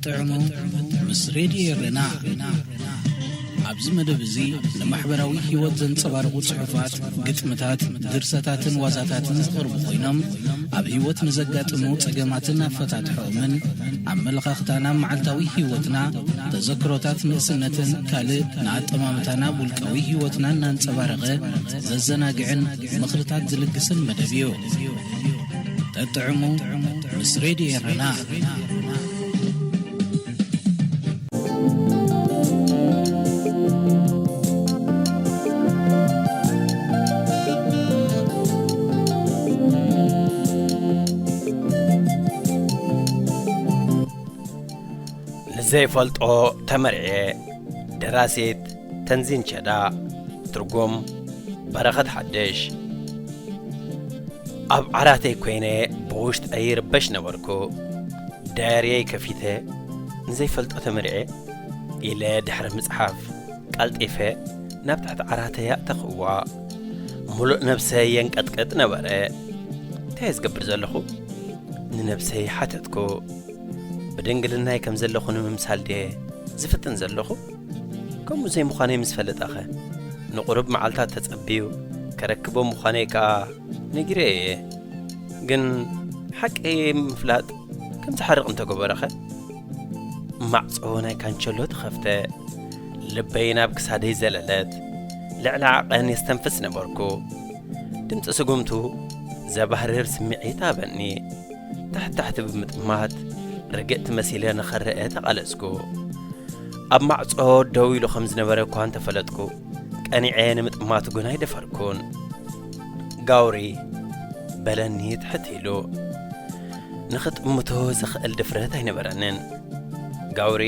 ጥዕሙ ምስ ሬድዮ ኤረና። ኣብዚ መደብ እዚ ንማሕበራዊ ህይወት ዘንጸባርቑ ጽሑፋት፣ ግጥምታት፣ ድርሰታትን ዋዛታትን ዝቐርቡ ኮይኖም፣ ኣብ ህይወት ንዘጋጥሙ ጸገማትን ኣፈታትሖኦምን፣ ኣመለኻኽታና ኣብ መዓልታዊ ህይወትና፣ ተዘክሮታት ንእስነትን ካልእ ንኣጠማምታና ኣብ ውልቃዊ ህይወትና እናንጸባረቐ ዘዘናግዕን ምኽርታት ዝልግስን መደብ እዩ። ጠጥዕሙ ምስ ሬድዮ ኤረና። ንዘይፈልጦ ተመርዕየ። ደራሲት ተንዚን ቸዳ። ትርጉም በረኸት ሓድሽ። ኣብ ዓራተይ ኮይነ ብውሽጠይ ይርበሽ ነበርኩ። ዳየርየይ ከፊተ ንዘይፈልጦ ተመርዕየ ኢለ ድሕሪ ምጽሓፍ ቀልጢፈ ናብ ትሕቲ ዓራተይ ኣእተኽዋ። ሙሉእ ነብሰይ የንቀጥቅጥ ነበረ። እንታይ እየ ዝገብር ዘለኹ? ንነብሰይ ሓተትኩ። ብድንግልናይ ከም ዘለኹ ንምምሳል ድየ ዝፍትን ዘለኹ? ከምኡ ዘይምዃነይ ምስ ፈለጠኸ ንቑሩብ መዓልታት ተጸብዩ ከረክቦ ምዃነይ ከኣ ነጊረዮ እየ። ግን ሓቂ ምፍላጥ ከም ዝሓርቕ እንተገበረኸ? ማዕጾ ናይ ካንቸሎ ተኸፍተ። ልበይ ናብ ክሳደይ ዘለለት። ልዕሊ ዓቐን የስተንፍስ ነበርኩ። ድምጺ ስጉምቱ ዘባህርር ስምዒት ሃበኒ። ታሕቲ ታሕቲ ብምጥማት ርግእቲ መሲለ ንኸረአ ተቓለስኩ። ኣብ ማዕጾ ደው ኢሉ ከም ዝነበረ እኳ እንተፈለጥኩ፣ ቀኒዐ ንምጥማት ግን ኣይደፈርኩን። ጋውሪ በለኒ ትሕት ኢሉ። ንኽጥምቶ ዘኽእል ድፍረት ኣይነበረንን። ጋውሪ፣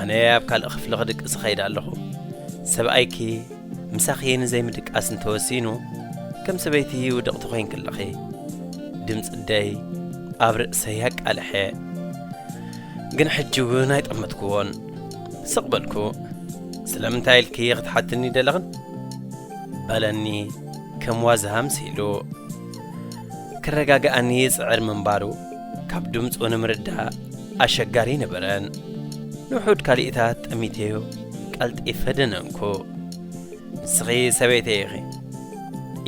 ኣነ ኣብ ካልእ ክፍሊ ክድቅስ እኸይድ ኣለኹ። ሰብኣይኪ ምሳኺ ንዘይምድቃስ እንተወሲኑ፣ ከም ሰበይቲ ውድቕቲ ኮይንኪ ኣለኺ። ድምጺ ኣደይ ኣብ ርእሰይ ኣቃልሐ። ግን ሕጂ እውን ኣይጠመትክዎን። ስቕ በልኩ። ስለምንታይ ኢልኪ ክትሓትኒ ደለኽን? በለኒ ከም ዋዛ ኣምሲሉ። ክረጋግኣኒ ይጽዕር ምንባሩ ካብ ድምጹ ንምርዳእ ኣሸጋሪ ነበረን። ንውሑድ ካልኢታት ጠሚተዮ ቀልጢፈ ደነንኩ። ንስኺ ሰበይተይ ኢኺ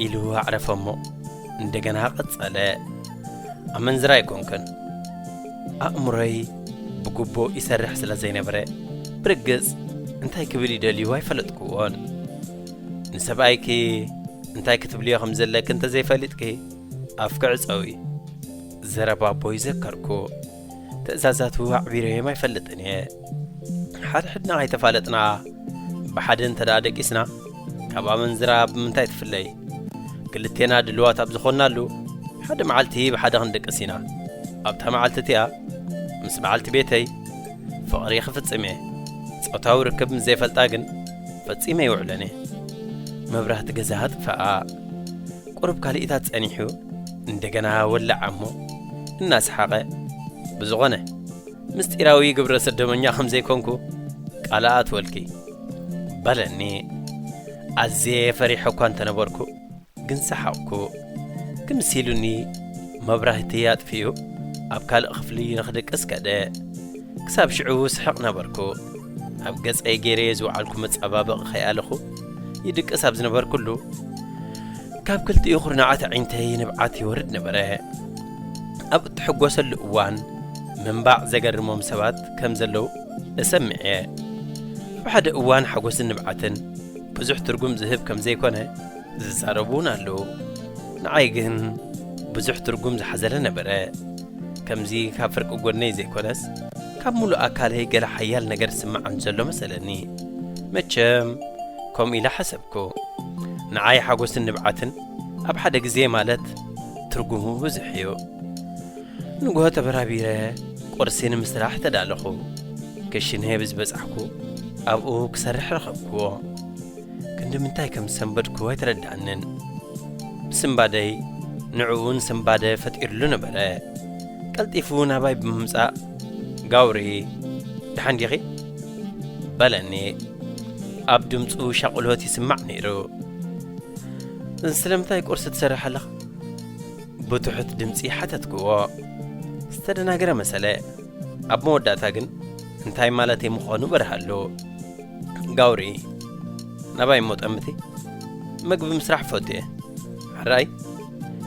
ኢሉ ኣዕረፈ እሞ እንደገና ቀጸለ። ኣመንዝራ ኣይኮንክን። ኣእምሮይ ብግቡእ ይሰርሕ ስለ ዘይነበረ ብርግጽ እንታይ ክብል ይደልዩ ኣይፈለጥክዎን። ንሰብኣይኪ እንታይ ክትብልዮ ከም ዘለኪ እንተዘይፈሊጥኪ ኣፍኪ ዕጸዊ። ዘረባ ኣቦይ ዘከርኩ። ትእዛዛቱ ኣዕቢረዮም ኣይፈልጥን እየ። ሓድሕድና ከይተፋለጥና ብሓደ እንተ ደኣ ደቂስና ካብ ኣመንዝራ ብምንታይ ትፍለይ? ክልቴና ድልዋት ኣብ ዝኾንናሉ ሓደ መዓልቲ ብሓደ ክንድቅስ ኢና። ኣብታ መዓልቲ እቲኣ ምስ በዓልቲ ቤተይ ፍቕሪ ክፍጽም እየ። ጾታዊ ርክብ ምስ ዘይፈልጣ ግን ፈጺመ ኣይውዕሎን እየ። መብራህቲ ገዛ ኣጥፍኣ። ቁሩብ ካልኢታት ጸኒሑ እንደገና ወለዓ እሞ እናሰሓቐ፣ ብዝኾነ ምስጢራዊ ግብረ ሰዶመኛ ከም ዘይኮንኩ ቃል ኣኣትወልኪ በለኒ። ኣዝየ ፈሪሐ እኳ እንተነበርኩ ግን ሰሓቕኩ። ክምስ ኢሉኒ መብራህቲ ኣጥፊኡ ኣብ ካልእ ክፍሊ ንኽድቅስ ከደ። ክሳብ ሽዑ ስሕቕ ነበርኩ። ኣብ ገጸይ ገይረዮ ዝወዓልኩ መጸባበቒ ከይኣለኹ ይድቅስ ኣብ ዝነበርኩሉ ካብ ክልቲኡ ኩርናዓት ኣዒንተይ ንብዓት ይወርድ ነበረ። ኣብ እትሕጎሰሉ እዋን ምንባዕ ዘገርሞም ሰባት ከም ዘለዉ እሰምዕ እየ። ኣብ ሓደ እዋን ሓጎስን ንብዓትን ብዙሕ ትርጉም ዝህብ ከም ዘይኮነ ዝዛረቡ እውን ኣለዉ። ንዓይ ግን ብዙሕ ትርጉም ዝሓዘለ ነበረ። ከምዚ ካብ ፍርቂ ጎድነይ ዘይኮነስ ካብ ሙሉእ ኣካለይ ገለ ሓያል ነገር ዝስምዓኒ ዘሎ መሰለኒ። መቸም ከምኡ ኢለ ሓሰብኩ። ንዓይ ሓጎስን ንብዓትን ኣብ ሓደ ግዜ ማለት ትርጉሙ ብዙሕ እዩ። ንግሆ ተበራቢረ ቁርሲ ንምስራሕ ተዳለኹ። ክሽነ ብዝበጻሕኩ ኣብኡ ክሰርሕ ረኸብክዎ። ክንዲ ምንታይ ከም ዝሰንበድኩ ኣይተረድኣንን። ምስንባደይ ንዕኡ እውን ስንባደ ፈጢርሉ ነበረ። ቀልጢፉ ናባይ ብምምጻእ፣ "ጋውሪ፣ ደሓን ዲኺ?" በለኒ። ኣብ ድምጹ ሻቕሎት ይስማዕ ነይሩ። "ስለምንታይ ቁርሲ ትሰርሕ ኣለኻ?" ብትሑት ድምጺ ሓተትክዎ። ዝተደናገረ መሰለ። ኣብ መወዳእታ ግን እንታይ ማለተይ ምዃኑ በርሃሉ። ጋውሪ፣ ናባይ እሞ ጠምቲ። መግቢ ምስራሕ ፈቱ እየ። ሕራይ፣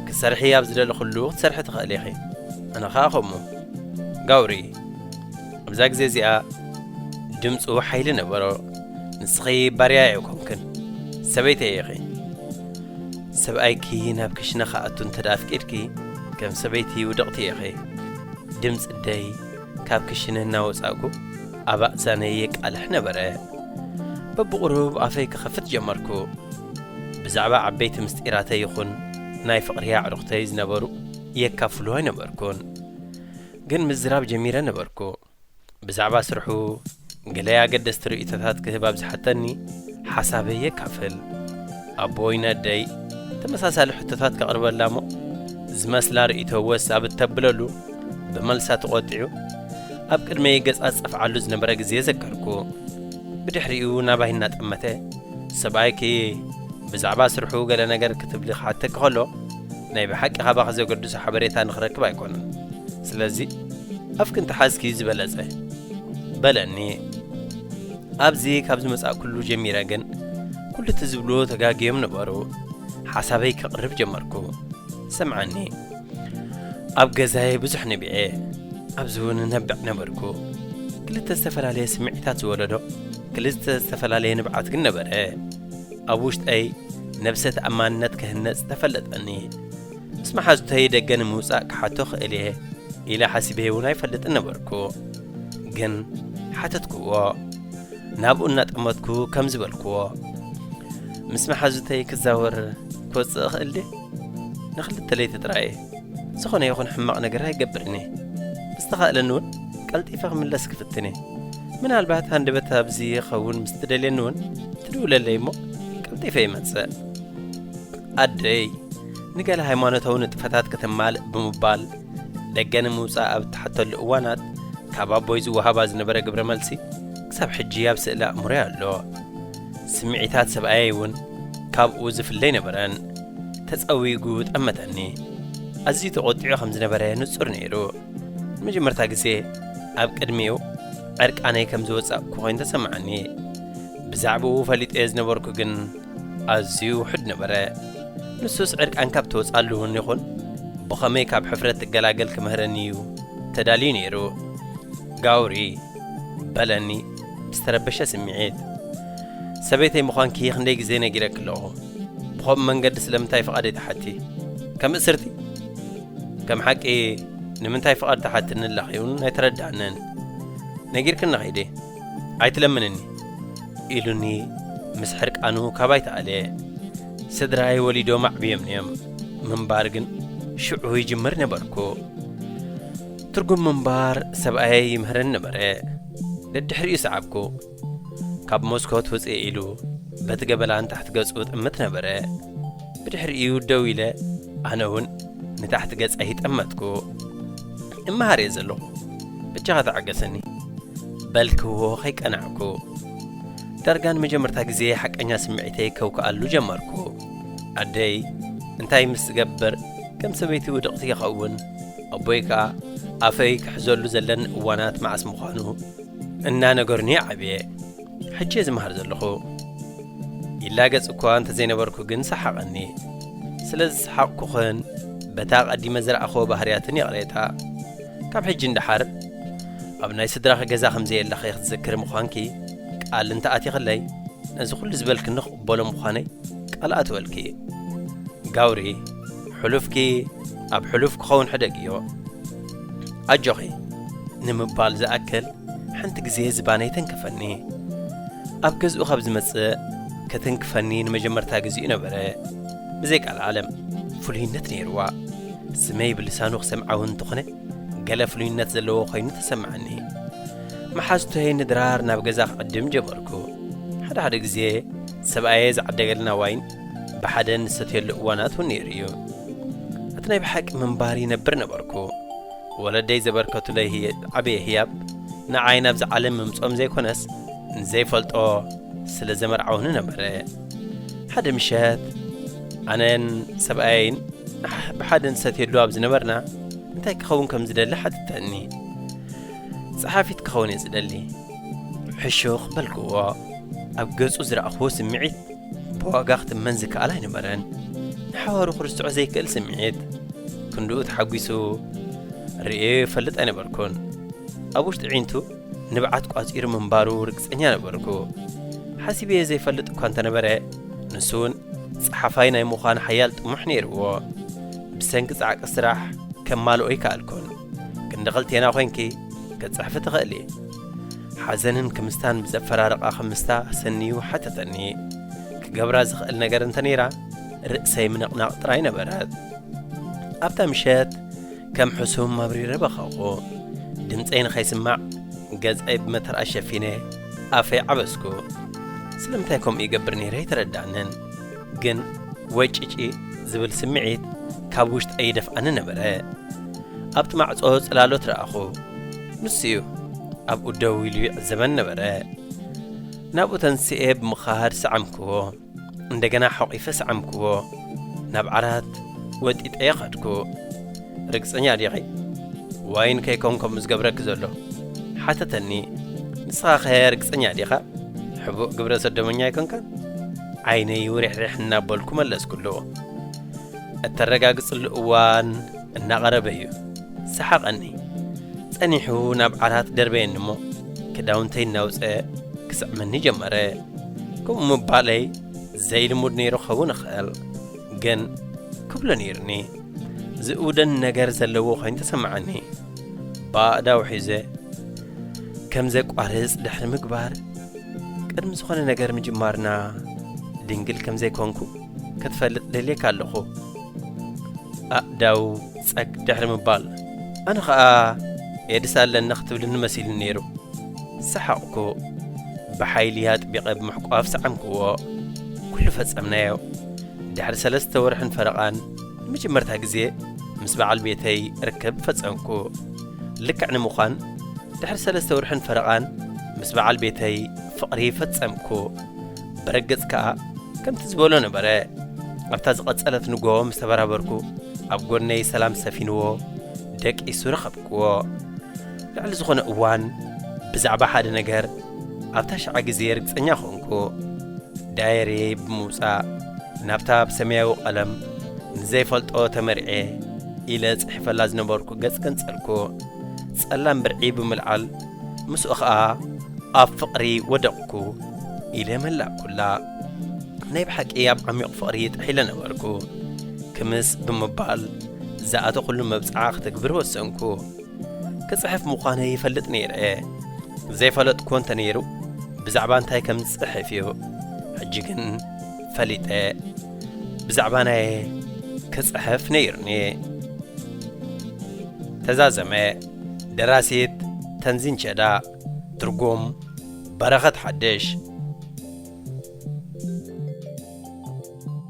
ክትሰርሒ ኣብ ዝደለኹሉ ክትሰርሒ ትኽእሊ ኢኺ። ኣነ ኸኣ ከምኡ። ጋውሪ፣ ኣብዛ ግዜ እዚኣ ድምፁ ሓይሊ ነበሮ። ንስኺ ባርያ ኣይኮንክን፣ ሰበይተይ ኢኺ። ሰብኣይኪ ናብ ክሽነ ክኣቱ እንተ ደኣ ኣፍቂድኪ፣ ከም ሰበይቲ ውድቕቲ ኢኺ። ድምፂ ኣደይ ካብ ክሽነ እናወጻእኩ ኣብ ኣእዛነይ የቃልሕ ነበረ። በብቑሩብ ኣፈይ ክኸፍት ጀመርኩ። ብዛዕባ ዓበይቲ ምስጢራተይ ይኹን ናይ ፍቕሪ ኣዕሩኽተይ ዝነበሩ የካፍሉ ኣይነበርኩን። ግን ምዝራብ ጀሚረ ነበርኩ። ብዛዕባ ስርሑ ገለ ኣገደስቲ ርእይቶታት ክህብ ኣብ ዝሓተኒ ሓሳበይ የካፍል። ኣቦይ ነደይ ተመሳሳሊ ሕቶታት ከቕርበላ እሞ ዝመስላ ርእይቶ ወስ ኣብ እተብለሉ ብመልሳ ተቖጢዑ ኣብ ቅድመይ ገጻ ዝጸፍዓሉ ዝነበረ ግዜ ዘከርኩ። ብድሕሪኡ ናባይ እናጠመተ፣ "ሰብኣይኪ ብዛዕባ ስርሑ ገለ ነገር ክትብሊ ክሓተኪ ከሎ ናይ ብሓቂ ካባኺ ዘገድሶ ሓበሬታ ንኽረክብ ኣይኮነን። ስለዚ ኣፍኪ እንተሓዝኪ ዝበለጸ" በለኒ። ኣብዚ ካብ ዝመጻእኩሉ ጀሚረ ግን ኩሉ እቲ ዝብልዎ ተጋግዮም ነበሩ። ሓሳበይ ከቕርብ ጀመርኩ። "ስምዓኒ፣ ኣብ ገዛይ ብዙሕ ነቢዐ፣ ኣብዚ እውን እነብዕ ነበርኩ። ክልተ ዝተፈላለየ ስምዒታት ዝወለዶ ክልተ ዝተፈላለየ ንብዓት ግን ነበረ። ኣብ ውሽጠይ ነብሰ ተኣማንነት ክህነጽ ተፈለጠኒ። ምስ መሓዙተይ ደገ ንምውጻእ ክሓቶ ክእል እየ ኢለ ሓሲበ እውን ኣይፈልጥን ነበርኩ። ግን ሓተትክዎ። ናብኡ እናጠመትኩ ከምዚ በልክዎ፣ ምስ መሓዙተይ ክዛወር ክወጽእ እኽእል ድየ? ንኽልተ ለይቲ ጥራይ እየ። ዝኾነ ይኹን ሕማቕ ነገር ኣይገብርን እየ። ምስ ተኻእለኒ እውን ቀልጢፈ ክምለስ ክፍትን እየ። ምናልባት ሃንደበት ኣብዚ ይኸውን ምስ ትደልየኒ እውን ትድውለለይ እሞ ቀልጢፈ ይመጽእ። ኣደይ ንገለ ሃይማኖታዊ ንጥፈታት ከተማልእ ብምባል ደገ ንምውጻእ ኣብ እትሓተሉ እዋናት ካብ ኣቦይ ዝወሃባ ዝነበረ ግብረ መልሲ ክሳብ ሕጂ ኣብ ስእሊ ኣእምሮይ ኣሎ። ስምዒታት ሰብኣየይ እውን ካብኡ ዝፍለ ኣይነበረን። ተጸዊጉ ጠመተኒ። ኣዝዩ ተቖጢዑ ከም ዝነበረ ንጹር ነይሩ። ንመጀመርታ ግዜ ኣብ ቅድሚኡ ዕርቃነይ ከም ዝወጻእኩ ኮይኑ ተሰማዓኒ። ብዛዕባኡ ፈሊጠዮ ዝነበርኩ ግን ኣዝዩ ውሑድ ነበረ። ንሱስ ዕርቃንካ ኣብ ትወጽኣሉ እውን ይኹን ብኸመይ ካብ ሕፍረት ትገላገል ክምህረኒ እዩ ተዳልዩ ነይሩ። "ጋውሪ" በለኒ ብዝተረበሸ ስምዒት። "ሰበይተይ ምዃንኪ ክንደይ ግዜ ነጊረኪ ኣለኹ። ብኸምኡ መንገዲ ስለምንታይ ፍቓደይ ትሓቲ? ከም እስርቲ? ከም ሓቂ ንምንታይ ፍቓድ ትሓትኒ ኣለኺ እውን ኣይተረድኣንን። ነጊርክኒ ኺዲ፣ ኣይትለምንኒ" ኢሉኒ ምስ ሕርቃኑ ካባይ ተኣልየ። ስድራይ ወሊዶም ኣዕብዮምኒ እዮም። ምንባር ግን ሽዑ ይጅምር ነበርኩ። ትርጉም ምንባር ሰብኣየይ ይምህረኒ ነበረ። ደድሕሪኡ ሰዓብኩ። ካብ መስኮት ውፅእ ኢሉ በቲ ገበላ ንታሕቲ ገጹ ጥምት ነበረ። ብድሕሪኡ ደው ኢለ ኣነ እውን ንታሕቲ ገጸይ ጠመትኩ። "እመሃር እየ ዘለኹ፣ ብቻኻ ተዓገሰኒ" በልክዎ ከይቀናዕኩ። ዳርጋ ንመጀመርታ ግዜ ሓቀኛ ስምዒተይ ከውክኣሉ ጀመርኩ። ኣደይ እንታይ ምስ ዝገብር ከም ሰበይቲ ውድቕቲ ይኸውን፣ ኣቦይ ከኣ ኣፈይ ክሕዘሉ ዘለኒ እዋናት መዓስ ምዃኑ እናነገሩኒ ዓብየ። ሕጂ እየ ዝመሃር ዘለኹ። ይላገጽ እኳ እንተዘይነበርኩ ግን ሰሓቐኒ። ስለ ዝሰሓቕኩኽን በታ ቀዲመ ዝረኣኽዎ ባህርያትን ይቕሬታ። ካብ ሕጂ ንደሓር ኣብ ናይ ስድራኺ ገዛ ከም ዘየለኺ ክትዝክሪ ምዃንኪ ቃል እንተኣቲኽለይ፣ ነዚ ኩሉ ዝበልክኒ ክቕበሎ ምዃነይ ቃል ኣትወልኪ። ጋውሪ፣ ሕሉፍኪ ኣብ ሕሉፍ ክኸውን ሕደግዮ። ኣጆኺ ንምባል ዝኣክል ሓንቲ ግዜ ዝባነይ ተንከፈኒ። ኣብ ገዝኡ ካብ ዝመጽእ ከተንክፈኒ ንመጀመርታ ግዜኡ ነበረ። ብዘይ ቃል ዓለም ፍሉይነት ነይርዋ። ስመይ ብልሳኑ ክሰምዓ እውን እንተኾነ ገለ ፍሉይነት ዘለዎ ኮይኑ ተሰማዓኒ። መሓዙተይ ንድራር ናብ ገዛ ክዕድም ጀመርኩ። ሓደ ሓደ ግዜ ሰብኣየ ዝዓደገልና ዋይን ብሓደ ንሰትየሉ እዋናት እውን ነይሩ እዩ። እቲ ናይ ብሓቂ ምንባር ይነብር ነበርኩ። ወለደይ ዘበርከቱለይ ህየ-፣ ዓብየ ህያብ ንዓይ ናብዚ ዓለም ምምጾም ዘይኮነስ ንዘይፈልጦ ስለ ዘመርዓውኒ ነበረ። ሓደ ምሸት ኣነን ሰብኣየይን ንሓ-፣ ብሓደ ንሰትየሉ ኣብ ዝነበርና እንታይ ክኸውን ከም ዝደሊ ሓተተኒ። ጸሓፊት ክኸውን እየ ዝደሊ። ሕሹኽ በልክዎ። ኣብ ገጹ ዝረኣኽዎ ስምዒት ብዋጋ ክትመን ዝከኣል ኣይነበረን። ንሓዋሩ ክርስዖ ዘይክእል ስምዒት። ክንድኡ ተሓጒሱ ርእዮ ይፈልጥ ኣይነበርኩን። ኣብ ውሽጢ ዒንቱ ንብዓት ቋጺሩ ምንባሩ ርግጸኛ ነበርኩ። ሓሲበዮ ዘይፈልጥ እኳ እንተነበረ፣ ንሱ እውን ጸሓፋይ ናይ ምዃን ሓያል ጥሙሕ ነይርዎ። ብሰንኪ ጻዕቂ ስራሕ ከማልኦ ኣይከኣልኩን። ክንዲ ክልቴና ኮይንኪ ክትጽሕፊ ትኽእሊ። ሓዘንን ክምስታን ብዘፈራርቓ ክምስታ ሰንዩ ሓተተኒ። ክገብራ ዝኽእል ነገር እንተ ነይራ፣ ርእሰይ ምንቕናቕ ጥራይ ነበረት። ኣብታ ምሸት ከም ሕሱም ኣብሪረ በኸኹ። ድምፀይ ንኸይስማዕ ገፀይ ብመተርኣ ሸፊነ ኣፈይ ዓበስኩ። ስለምንታይ ከምኡ ይገብር ነይረ ኣይተረዳንን። ግን ወይ ጭጪ ዝብል ስምዒት ካብ ውሽጠይ ይደፍኣኒ ነበረ። ኣብቲ ማዕጾ ጽላሎት ረኣኹ። ንሱ እዩ ኣብኡ ደው ኢሉ ይዕዘበን ነበረ። ናብኡ ተንስኤ ብምኻድ ሰዓምክዎ። እንደገና ሓቒፈ ሰዓምክዎ። ናብ ዓራት ወጢጠ ኸድኩ። "ርግጸኛ ዲኺ? ዋይን ከይኮን ከምኡ ዝገብረኪ ዘሎ?" ሓተተኒ። "ንስኻኸ ርግጸኛ ዲኻ? ሕቡእ ግብረ ሰዶመኛ ኣይኮንካን?" ዓይነይ ውሪሕሪሕ እናበልኩ መለስኩሉ። እተረጋግጽሉ እዋን እናቐረበ እዩ። ሰሓቐኒ። ጸኒሑ ናብ ዓራት ደርበየኒ እሞ፣ ክዳውንተይ እናውጸ ክስዕመኒ ጀመረ። ከምኡ ምባለይ ዘይልሙድ ነይሩ ክኸውን ይኽእል፣ ግን ክብሎ ነይሩኒ። ዝእውደን ነገር ዘለዎ ኮይኑ ተሰማዓኒ። ብኣእዳው ሒዘ ከም ዘቋርጽ ድሕሪ ምግባር፣ ቅድሚ ዝኾነ ነገር ምጅማርና ድንግል ከም ዘይኮንኩ ክትፈልጥ ደልየካ ኣለኹ። ኣእዳው ጸግ ድሕሪ ምባል፣ ኣነ ኸኣ ኤድስ ኣለኒ ክትብልኒ መሲሉኒ ነይሩ። ሰሓቕኩ። ብሓይሊ ኣጥቢቐ ብምሕቋፍ ሰዓምክዎ። ኩሉ ፈጸምናዮ። ድሕሪ ሰለስተ ወርሕን ፈረቓን ንመጀመርታ ግዜ ምስ በዓል ቤተይ ርክብ ፈጸምኩ። ልክዕ ንምዃን፣ ድሕሪ ሰለስተ ወርሕን ፈረቓን ምስ በዓል ቤተይ ፍቕሪ ፈጸምኩ። ብርግጽ ከኣ ከምቲ ዝበሎ ነበረ። ኣብታ ዝቐጸለት ንግሆ ምስ ተበራበርኩ፣ ኣብ ጎነይ ሰላም ሰፊንዎ፣ ደቂሱ ረኸብክዎ። ልዕሊ ዝኾነ እዋን ብዛዕባ ሓደ ነገር ኣብታ ሸዓ ግዜ ርግጸኛ ኾንኩ። ዳየሪየይ ብምውጻእ ናብታ ብሰማያዊ ቀለም ንዘይፈልጦ ተመርዕየ ኢለ ጽሒፈላ ዝነበርኩ ገጽ ገንጸልኩ። ጸላም ብርዒ ብምልዓል ምስኡ ኸኣ ኣብ ፍቕሪ ወደቕኩ ኢለ መላእኩላ። ናይ ብሓቂ ኣብ ዓሚቕ ፍቕሪ ጥሒለ ነበርኩ። ክምስ ብምባል ዝኣተኹሉ መብጽዓ ክትግብር ወሰንኩ። ክጽሕፍ ምዃነይ ይፈልጥ ነይረ። ዘይፈለጥኩዎ እንተ ነይሩ ብዛዕባ እንታይ ከም ዝጽሕፍ እዩ። ሕጂ ግን ፈሊጠ። ብዛዕባ ናይ ክጽሕፍ ነይሩኒ። ተዛዘመ። ደራሲት ተንዚን ቸዳ። ትርጉም በረኸት ሓድሽ።